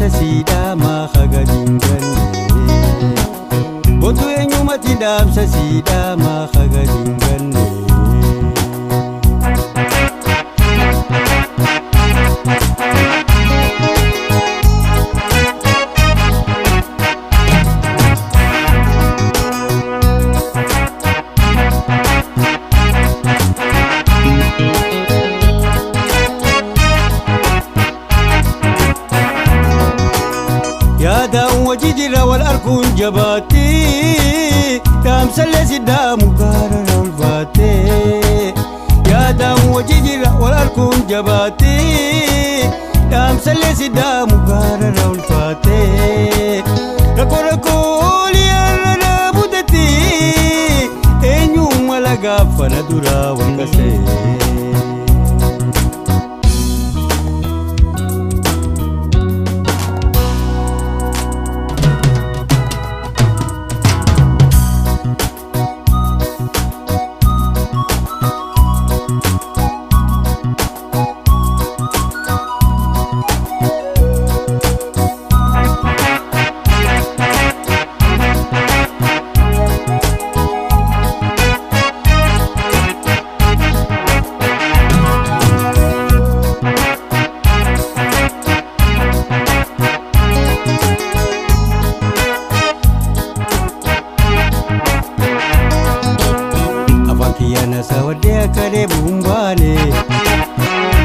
dhaamsa siidhamaa haga dinganne. Boontuu eenyumatti dhaamsa siidhamaa haga dinganne. Yaadaan wajji jira wal arguun jabaatee dhaamsallee sidaamu gaara ulfaatee. Yaadaan wajji jira wal arguun jabaatee dhaamsallee sidaamu gaara ulfaatee. Rakkoo rakkoo liyaarra dhaabutatee eenyummaa lagaafana duraa wal kasee. Kiyyana sawadee akka deebi'uun baane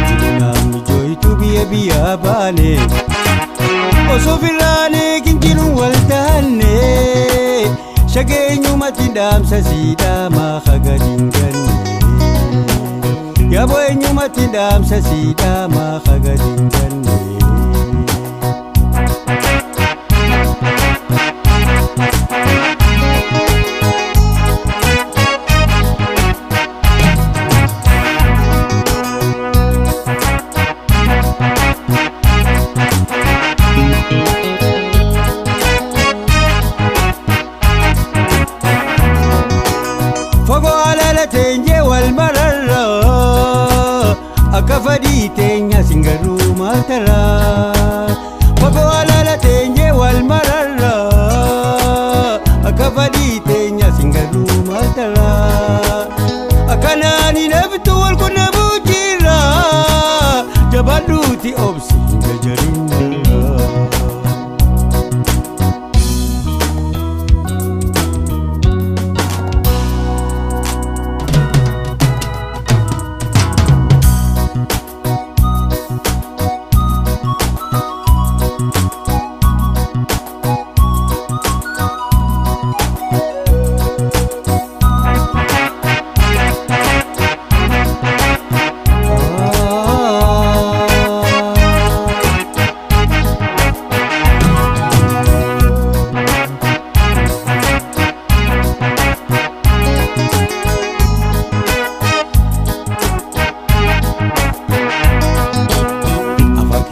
jiruudhaan ijooyitu biyya biyyaa baane osoo firraanee kinjiruun wal taanne shageenyumatti dhaamsa siidhamaa haga dinganne yaaboo eenyumatti dhaamsa siidhamaa haga dinganne. Fagoo alaala teenyee wal mararra akka fadii teenya singaruu maal taraa. Fagoo alaala teenyee wal mararra akka fadii teenya singaruu maal taraa. Akkanaan hin haftu wal qunnamuu jira jabaadhuuti obsi hin jarjarin.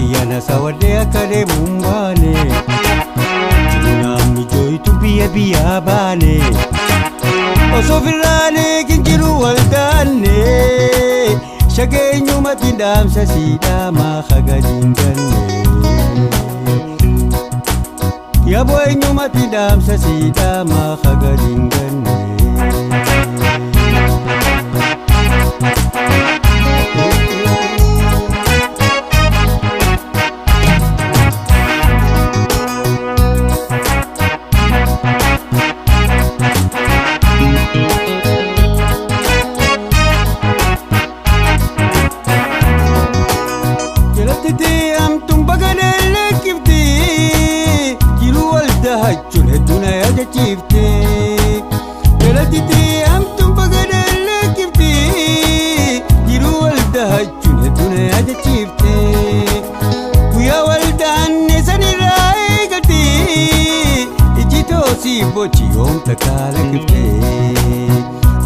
Kiyyana sawadee akka deebi'uun baane jiruudhaan ijooyitu biyya biyyaa baane osoo firraanee kinjiru wal taanne shageenyumatti dhaamsa siidhamaa haga dinganne. Yaaboo eenyumatti dhaamsa siidhamaa haga dinganne. Amtuun baganee leekifti jiruu wal dahachuun hedduu na yaadachiifte. Jalatti amtuun baganee leekifti jiruu wal dahachuun hedduu na yaadachiifte. Guyyaa wal dahanne sanirraa eegalti ijji toosii boci yoomta kaala kifte.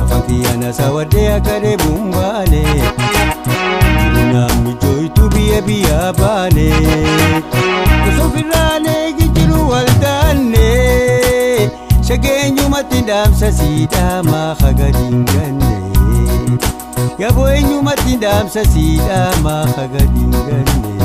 Afaan kiyyana sawadee akka deebi'uun baane. Namni jooyitu biyya biyyaa baane osoo firraanee gijiru wal taanne shageenyumatti dhaamsa siidhamaa haga dinganne. Yaaboo eenyumatti dhaamsa siidhamaa haga dinganne.